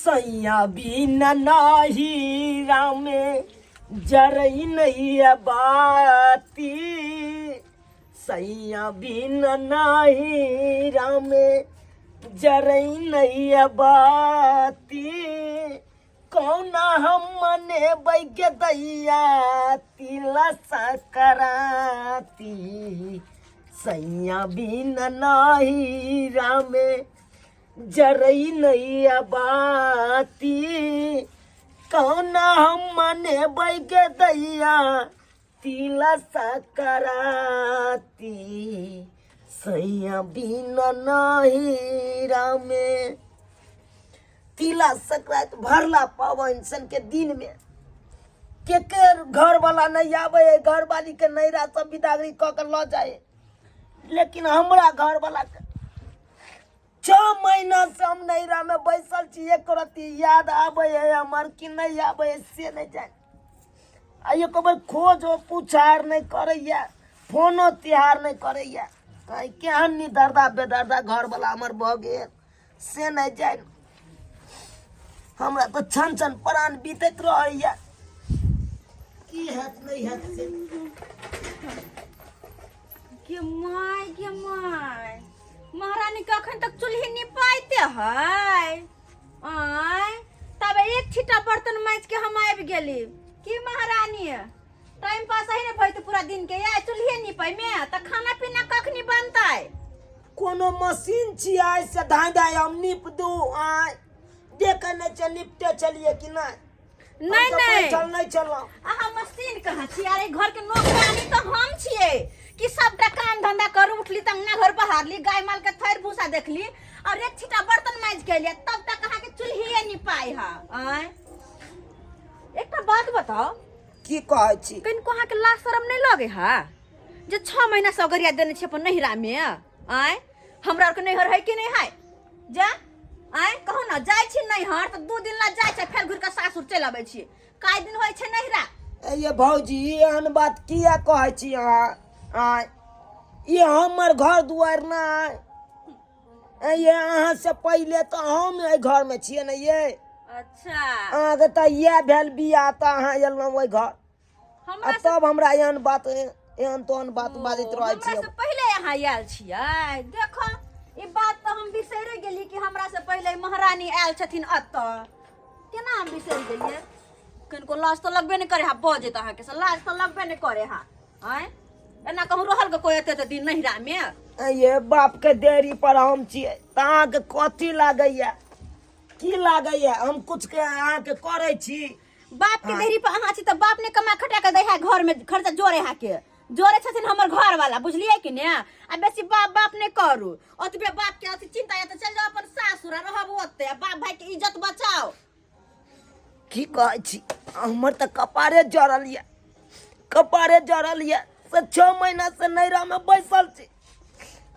सैया बिना नाही रामे जरई नैया बाती सैया बिना नाही रामे जरई नैया बाती कौना हम मने बैग दैया तिला सकराती सैया बिना नाही रामे जरई नैया बाती कौना हम मने बैग दैया तिला सकराती सैया बिना नाही रामे। तिला संक्रांति भरला पावन सन के दिन में केकर घर वाला नहीं आवे है, घर वाली के नैरा सब बिदागरी कऽ के लऽ जाए, लेकिन हमरा घर वाला के 6 महीना से हम नैरा में बैसल छी, एक रत्ती याद आबै है हमर कि नहीं आबै है से नहीं जान। आ एको बेर खोज ओ पुछार नहीं करैया, फोनो तिहार नहीं करैया। आइ केहन निदर्दा बेदर्दा घर वाला हमर भऽ गेल से नहि जानि। हमरा तऽ छन छन प्राण बीतैत रहैया, की हैत नहि हैत से। गे my, गे my, महारानी के अखन तक चूल्ही निपाइते है। आय तब एक छिटा बर्तन माइज के हम आबि गेली। की महारानी, टाइम पास है ने भइते पूरा दिन के या चूल्हे निपै में त खाना पीना कखनी बनतै? कोनो मशीन छियै से धाय धाय हम नीप दू? आय देखे नहि छै निपटे छलियै कि नहि? नहि। हम तऽ नहि। बैठल नहि छलहुँ। अहाँ मशीन कहाँ छी? अरे घर के नौकरानी तऽ हम छियै कि सबटा काम धंधा करू। उठली तऽ अंगना घर बहारली, गाय माल के थैर भूसा देखली और एक छिटा बर्तन मांजि के एलियै, तब तक अहाँ के चूल्हिए निपाय हा। आँय, एकटा बात बताओ। की कहै छी? कनिको अहाँके लाज शरम नहि लगे हा जे 6 महीना से अगरिया देने छी अपन नैहरा में? आँय, हमरा आरके नैहर है कि नहि है? जा आँय, कहू ने, जाइ छी नैहर तऽ 2 दिन ला जाइ छै, फेर घुरि कऽ सासुर चलि अबै छी। काय दिन होइ छै नैहरा? ए ये भौजी, एहन बात किया कहै छी अहाँ? आँय, ई हमर घर दुआरि नहि ए ये, अहाँ से पहिले तऽ हम एहि घरमे छियै ने ये। अच्छा। अहाँके तऽ इएह भेल बियाह तऽ अहाँ एलहुँ ओहि घर आ हमरा से तब हमरा एहन बात एहन तोहन बात बाजैत रहै हमरा छी। से पहिले अहाँ आयल छियै। देखो, ई बात तऽ हम बिसरि गेली कि हमरा से पहिले महारानी आयल छथिन एतऽ। केना हम बिसरि गेलियै? कनिको लाज तऽ लगबे नहि करे हा बजैत अहाँके से लाज तऽ लगबे नहि करे हा। आँय, एना कहूँ रहल के कोई एते एते दिन नहिरा में? ए ये, बाप के देरी पर हम छियै तऽ अहाँके कथी लागैया? की लागैया, हम कुछ के अहाँके करै छी? बाप के देरी पर अहाँ छी तऽ बाप ने कमा खटा के दै है, घर में खर्चा जोड़े है के जोड़े छथिन हमर घर वाला, बुझलियै कि ने? आ बेसी बाप बाप नहि करू। ओतबे बाप के अथी चिंता या तऽ चलि जाओ अपन सासुर आ रहब ओते आ बाप भाई के इज्जत बचाओ। की कहै छी, हमर तऽ कपारे जरल यऽ, कपारे जरल यऽ से 6 महीना से नैरा में बैसल छी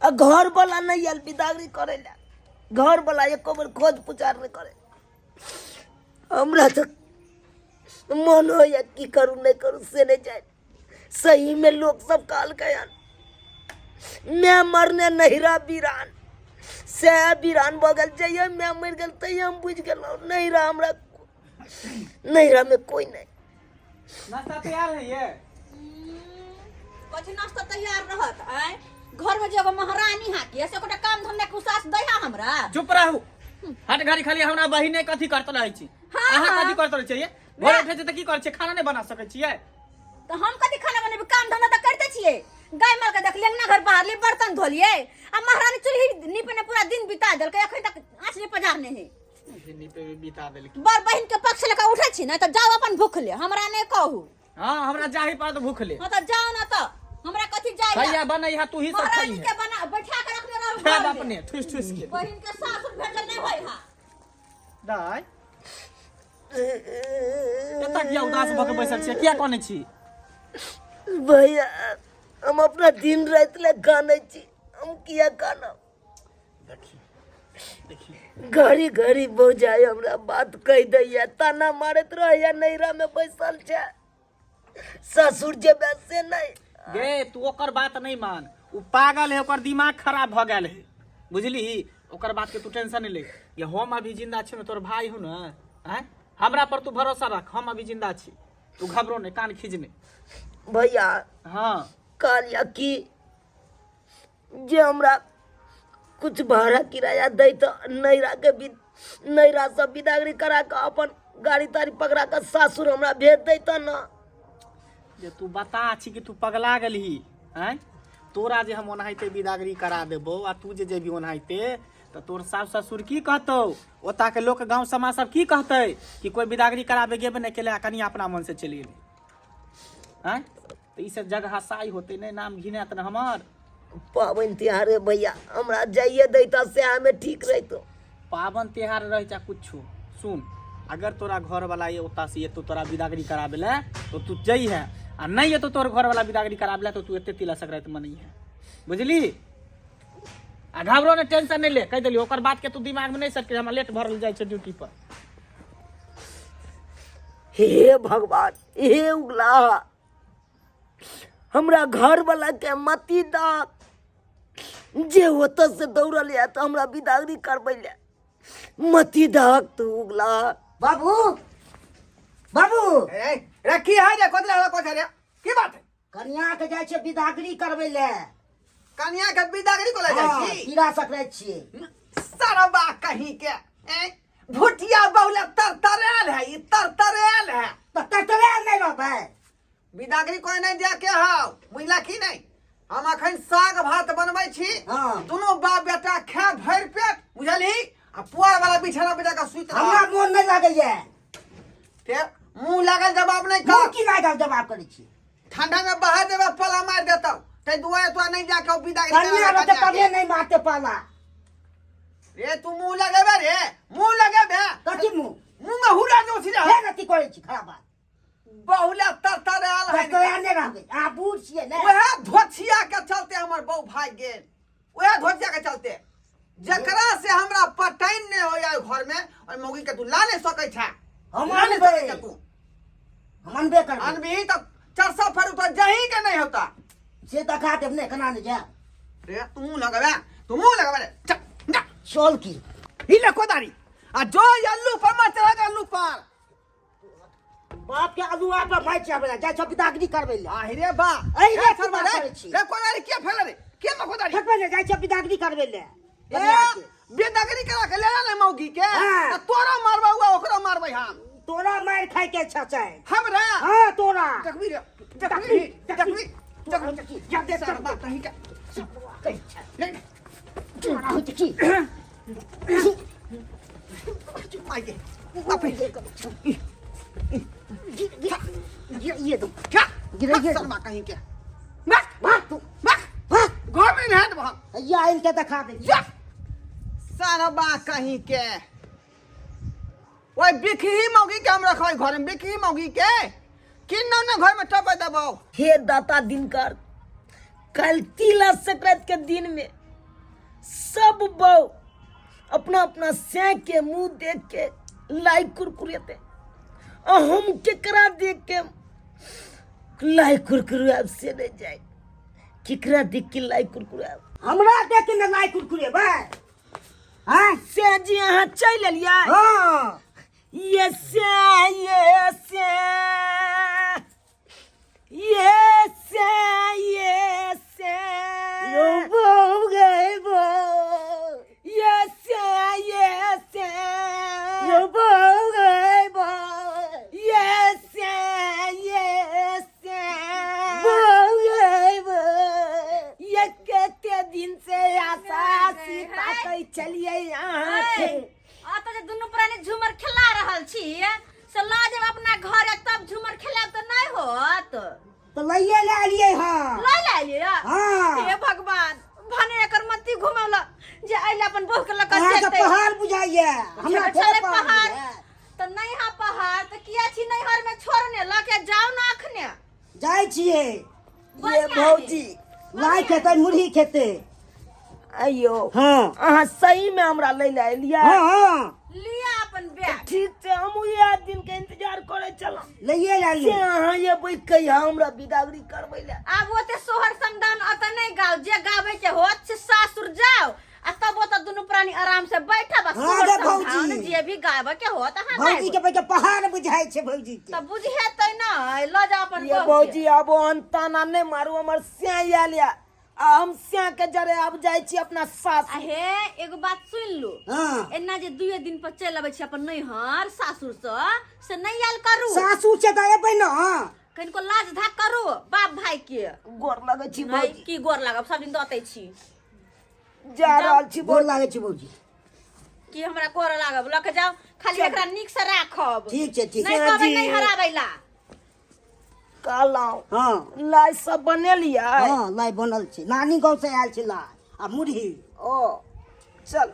आ घर वाला नहि आयल बिदागरी करै लए। घर वाला एको बेर खोज पुछार नहि करे। हमरा तऽ मन होइए की करू नहि करू से नहि जानि। सही में लोग सब कहलकै हन, मैं मरने नहिरा वीरान, से वीरान भऽ गेल। जहिया मैं मरि गेल तहिया हम बुझि गेलहुँ नहिरा, हमरा नहिरा में कोई नहीं। नाश्ता तैयार है ये? कथी नाश्ता तैयार रहत? आय, घर में जे एगो महारानी हा के से ओकरा काम धंधा के उसास दै हा हमरा। चुप रहू, हट घड़ी खाली हमरा बहिने कथी करत रहै छी। हाँ, अहाँ हाँ। कथी करत रहै छियै? भोरे उठै छी तऽ की करै छियै? खाना नहि बना सकै छियै? तऽ हम कथी खाना बनेबै? काम धंधा तऽ करिते छियै। गाय माल के देखलियै, अंगना घर बहारलियै, बर्तन धोलियै आ महारानी चूल्ही नीपने पूरा दिन बिता देलकै, अखन तक आँच नहि पजारने है। नीपे में बिता देलकै। बड़ बहिन के पक्ष लेके उठै छी ने तऽ जाउ अपन भूख ले, हमरा नहि कहू। हाँ, हमरा जाही पड़त भूख ले। हाँ तऽ जाउ ने, तऽ हमरा कथी जाय? खैया बनैहा तू ही सब। महारानी खैहे के बना बैठा के रखने रहू खायब घर में। अपने ठुस ठुस के। बहिन के सासुर भेजल नहि होय हा। दाय, एतऽ किया उदास भऽ के बैसल छियै? किया कनै छी? भैया, हम अपना दिन राति लए कानै छी। हम किया कानब? देखी देखी, घड़ी घड़ी भौजाई हमरा बात कहि दैया, ताना मारैत रहैया, नैरा में बैसल छै, ससुर जेबै से नहि। गे, तू ओकर बात नहीं मान, ओ पागल है, ओकर दिमाग खराब भऽ गेल है, बुझली? ओकर बात के तू टेंशन नहीं ले। ये हम अभी जिंदा छी ने, तोर भाई हूँ ने, आँय, हमरा पर तू भरोसा रख, हम अभी जिंदा छी, तू घबरो नहीं, कान खींच नहीं। भैया। हाँ। कहलिया कि जे हमरा कुछ भाड़ा किराया दै तऽ नैरा के भी नैरा से विदागरी करा के अपन गाड़ी ताड़ी पकड़ा के सासुर हमरा भेज दै तऽ न। जे तू बता छी कि तू पगला गेलही? आँय, तोरा जे हम ओनाहिते विदागरी करा देबो आ तू जे जेबही ओनाहिते, तऽ तोर सास ससुर की कहतौ? ओता के लोक गांव समाज सब की कहतै कि कोई विदागरी कराबे गेबे नहि केलै आ कनिया अपना मन से चलि गेलै? आँय, तऽ ई सब जगह हसाई होतै नहि, नाम घिनायत ने हमर। पाबनि तिहार रे भैया, हमरा जाइए दैता सएह में ठीक रहितो। पाबनि तिहार रहे चाहे कुछो, सुन, अगर तोरा घर वाला ये ओता से एतो तोरा विदागरी कराबे ले तो तू जई है, आ नहीं एतो तोर घर वाला विदागरी कराबे ले तो तू एते तिला संक्रांति मनई है, बुझली? आ घबरो ने, टेंशन नहीं ले, कह देली, ओकर बात के तू दिमाग में नहीं सके। हमरा लेट भरल जाइ छै ड्यूटी पर। हे भगवान, हे उगला, हमरा घर वाला के मती दा जे ओतऽ से दौड़ल या तऽ हमरा विदागरी करबै ले मती दाग तू उगला। बाबू, बाबू। ए रे, की है रे? कोतला हला कोथरे, की बात है? कनिया के जाइ छै विदागरी करबै ले। कनिया के विदागरी कोला जाइ छी? तीरा सकराइत छियै। सरबा कहीं के, ए भुटिया बहुला तर तरेल है, ई तर तरेल है। तऽ तरतरायल नहि रहबै। विदागरी कोई नहीं दिया के हाव, बुझला की नहीं? हम अखन साग भात बनबै छी। दुनू बाप बेटा खा भरि पेट, बुझलही? आ पुआर वाला बिछाना पर जाके सुति रह। हमरा मोन नहि लागैया। फेर मुंह लागल जवाब नहीं मुंह कर। की लागल जवाब करै छी? ठंडा में बहा देबे, पला मार देतौ, तै दुआरे तोरा नहीं जाके विदागरी कनिया कराबे। रहतै कनिया तबे के। नहि मारतै पाला। रे, तू मुंह लगेबे रे, मुंह लगेबे? कथी मुंह? मुंह में हुला जो छी रे। फेर अथी करै छी, खराब बात। बहुला तर तर आयल है। तरतरायल नहि रहबै, अहाँ बूढ़ छियै ने। वएह धोछिया के चलते हमर बहू भागि गेल, वएह धोछिया के चलते, जकरा से हमरा पटैन नहीं होया घर में, और मौगी के तू ला नहीं सकै छा। हम ला नहीं अनबै। सकै छा तू। हम अनबे करबै। अनबही तऽ चरसा फरू तो जही के नहीं होता। से देखा देब ने, केना नहि जायब। रे, तू मुंह लगबे, तू मुंह लगबे रे, चल जा। चल की। ई ले कोदारी आ जो अल्लू पर मत चढ़ा, अल्लू पर। बाप के आलू आप मारि चाहबै जाइ छौ विदागरी करबै ले। आहि रे बा। अहि रे, ए, की शर्मा बात रे। करै छी? रे, कोदारी के फेले रे? के में कोदारी? फेकबै ने, जाइ छौ विदागरी करबै ले। ए, कनिया के। बेदगरी करा के ले ने मौगी के। हाँ। त तोरा मारबा हुआ, ओकरो मारबै हम। तोरा मारि खाय के छै छै। हमरा? हाँ, तोरा। देखबी रे, देखबी, देखबी। तोरा देखी, जा देख। शर्मा कहीं के। कहै छै। तोरा होइ छै की? माय गे, बाप रे। ये दो। क्या? गिरैये। शर्मा कहीं के, भाग। भाग तू। भाग। भाग। घर में नहीं भाग। हैया आनि के देखा दे। जा सरबा कहीं के, ओए बिखही मौगी के हम रखबै घर में, बिखही मौगी के किन्नौ ने घर में टपै देबौ। हे दाता दिनकर, कल तिला संक्रांति के दिन में सब बहू अपना अपना सै के मुंह देख के लाई कुरकुरेते, आ हम केकरा देख के लाई कुरकुराब से नहीं जाए, केकरा देख के लाई कुरकुराब? हमरा देख के ने लाई कुरकुरेबै? आँय? से जी अहाँ चलि एलियै? हाँ। ये से, ये से, ये से, ये से। यौ बहू गै बहू। ये से, ये से। यौ बहू गै बहू। ये से, ये से। बहू गै बहू। ये कते दिन से आशा सीता कहै छलियै अहाँ के। अतऽ जे दुनू प्राणी झूमर खेला रहल छी से लऽ जायब अपना घरे, तब झूमर खेलायब तऽ नहि होत। तऽ लैये ले एलियै हँ। लऽ ले एलियै? हाँ। हे भगवान, भने एकर मति घुमौला जे अइले अपन बहू के लऽ कऽ अहाँके जेतै। पहाड़ बुझाइया हमरा? छलै थोड़े पहाड़ पहाड़ बुझाइया। तऽ नहि हा पहाड़ तऽ किया छी नैहर में छोड़ने? लऽ के जाउ ने अखने। जाइ छियै। ये भौजी। लाइ खेतै, मुरही खेतै। अयो। हाँ। अहाँ सही में हमरा लै लए एलियै? हाँ। लिअ अपन बैग। ठीक छै, हम इएह दिन के इंतजार करै छलहुँ। लैये ले से एलियै। अहाँ एबै कहिया हमरा बिदागरी करबै लए? आब ओते सोहर समदान अतऽ नहि गाउ, जे गाबै के होत से सासुर जाउ। आ तब ओतऽ दुनू प्राणी आराम से बैठब आ हाँ सोहर गे समझाओन भौजी। जे भी गायब के होत अहाँ भौजी के गायब पैके पहाड़ बुझाइ छै भौजी के तऽ बुझेतै नै लऽ जाउ अपन ये बहू के। भौजी आब ओहन ताना नहि मारू हमर स्या आयल या आ हम स्या के जरे आब जाइ छी अपना सास आ हे एगो बात सुनि लू हाँ एना जे दुए दिन पर चलि अबै छी अपन नैहर सासुर से से नहि आयल करू सासु छै तऽ एबै ने कनिको लाज धाक करू बाप भाई के गोर लगै छी नहि भौजी की गोर लागब सब दिन दतै छी जा रहल छी गोर लागै छै भौजी की हमरा गोर लागब लऽ के जाउ खाली एकरा नीक से राखब ठीक छै ठीक नहि छै कहबै जी। नहि हराबै ला कहलहुँ हँ लाइ सब बनेलियै हँ लाइ बनल छै नानी गाँव से आयल छै लाइ आ मुरही ओ चल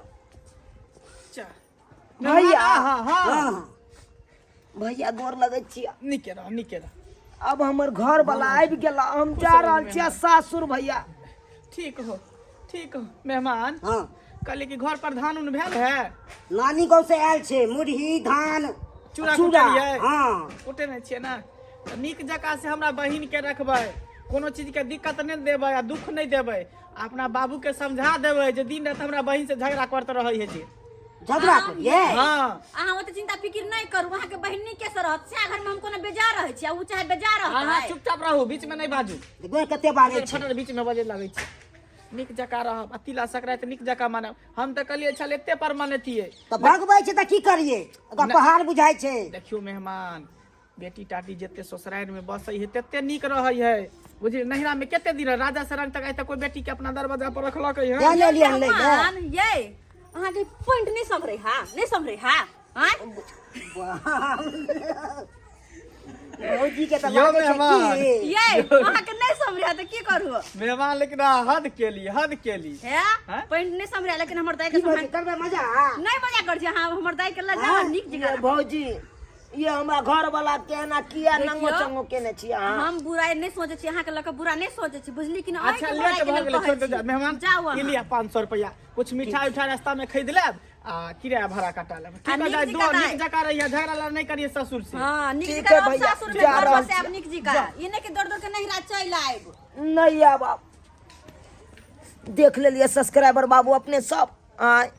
चल। भैया। हाँ हाँ हँ भैया गोर लगै छियै नीके रह नीके रह अब हमर घर वाला आबि गेला हम जा रहल छियै सासुर भैया ठीक हो ठीक हो मेहमान हँ कहली कि घर पर धान उन भेल है नानी गाँव से आयल छै मुरही धान चूड़ा चूड़ा कुटलियै? हँ कुटे नहि छियै ने तऽ नीक जकाँ से हमरा बहिन के रखबै कोनो चीज के दिक्कत नहि देबै आ दुख नहि देबै आ अपना बाबू के समझा देबै जे दिन राति हमरा बहिन से झगड़ा करते रहै है जे झगड़ा करिए हाँ अहाँ ओते चिंता फिकिर नहि करू अहाँके बहिन नीके से रहत सएह घरमे हम कोनो बेजार रहै छी आ ओ चाहे बेजार अहाँ रहतै चुपचाप रहू बीच में नहि बाजू देखो कते बाजै छै फटर बीच में बजे लगै छै नीक जकाँ रहब आ तिला संक्रांति नीक जकाँ मनायब हम तऽ कहलियै छल एते पर मनेतियै तऽ भगबै छै तऽ की करिए ओकरा पहाड़ बुझाइ छै देखियौ मेहमान बेटी टाटी जते ससुरारि में बसै है तते नीक रहै है बुझलियै नैहरा में कते दिन राजा से रंग तक आइ तक कोई बेटी के अपना दरवाजा पर रखलक है तें ले लियन लै ले मेहमान ये अहाँके पॉइंट नहि सम्हरै हा नहि सम्हरै हा आँय भौजी के तऽ यौ लागै छै मेहमान। की ये अहाँके नहि सम्हरै तऽ की करू मेहमान लेकिन अहाँ हद केली हद केली हे हैं? पैंट नहि सम्हरै लेकिन हमर दाई के की भौजी सम्हार करबै मजा नहि मजा कर छी अहाँ हमर दाई के लऽ जाउ आ नीक ये जगह भौजी ये हमरा घर वाला के एना किया देखियौ। नंगो चंगो केने छी अहाँ हम बुराई नहि सोचै छी अहाँके लऽ कऽ बुरा नहि सोचै छी बुझली कि नहि अच्छा अहींके लेट बुराई के भऽ लेल गेलै कहै छोड़ दे छी। मेहमान जाउ ई अहाँ लिअ 500 रुपया कुछ मिठाई उठाई रास्ता में खरीद लेब आ किराया भाड़ा कटा लेब आ ठीक है नीक जाय जकाँ दो दाइ। नीक जकाँ रहिए झगड़ा लड़ नहीं करिए ससुर से हाँ नीक ठीक जकाँ है रहब भैया, सासुर में जा घर रहल बसायब छी। नीक जकाँ ई नहि कि दौड़ दौड़ के नहिरा चलि आयब नहीं आब आब देख लेलिए सब्सक्राइबर बाबू अपने सब आय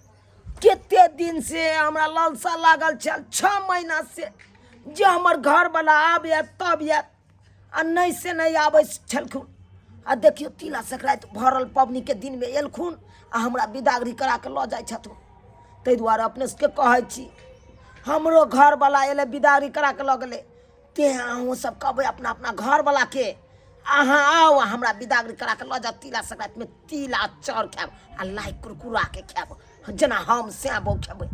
कते दिन से हमरा लालसा लागल छल 6 महीना से जे हमर घर वाला आबे तब आयत आ नहि से नहि आबै छलखुन आ देखियौ तिला संक्रांति भरल पबनीके दिनमे एलखुन आ हमरा बिदागरी करा कऽ लऽ जाइ छथुन ताहि दुआरे अपने सबके कहै छी हमरो घरवला एलै बिदागरी करा कऽ लऽ गेलै तेँ अहूँ सब कहबै अपना अपना घरवलाके अहाँ आउ आ हमरा बिदागरी करा कऽ लऽ जाउ तिला संक्रांतिमे तिल आ चाउर खायब आ लाइ कुरकुराके खायब जेना हम सैं बहू खेबै।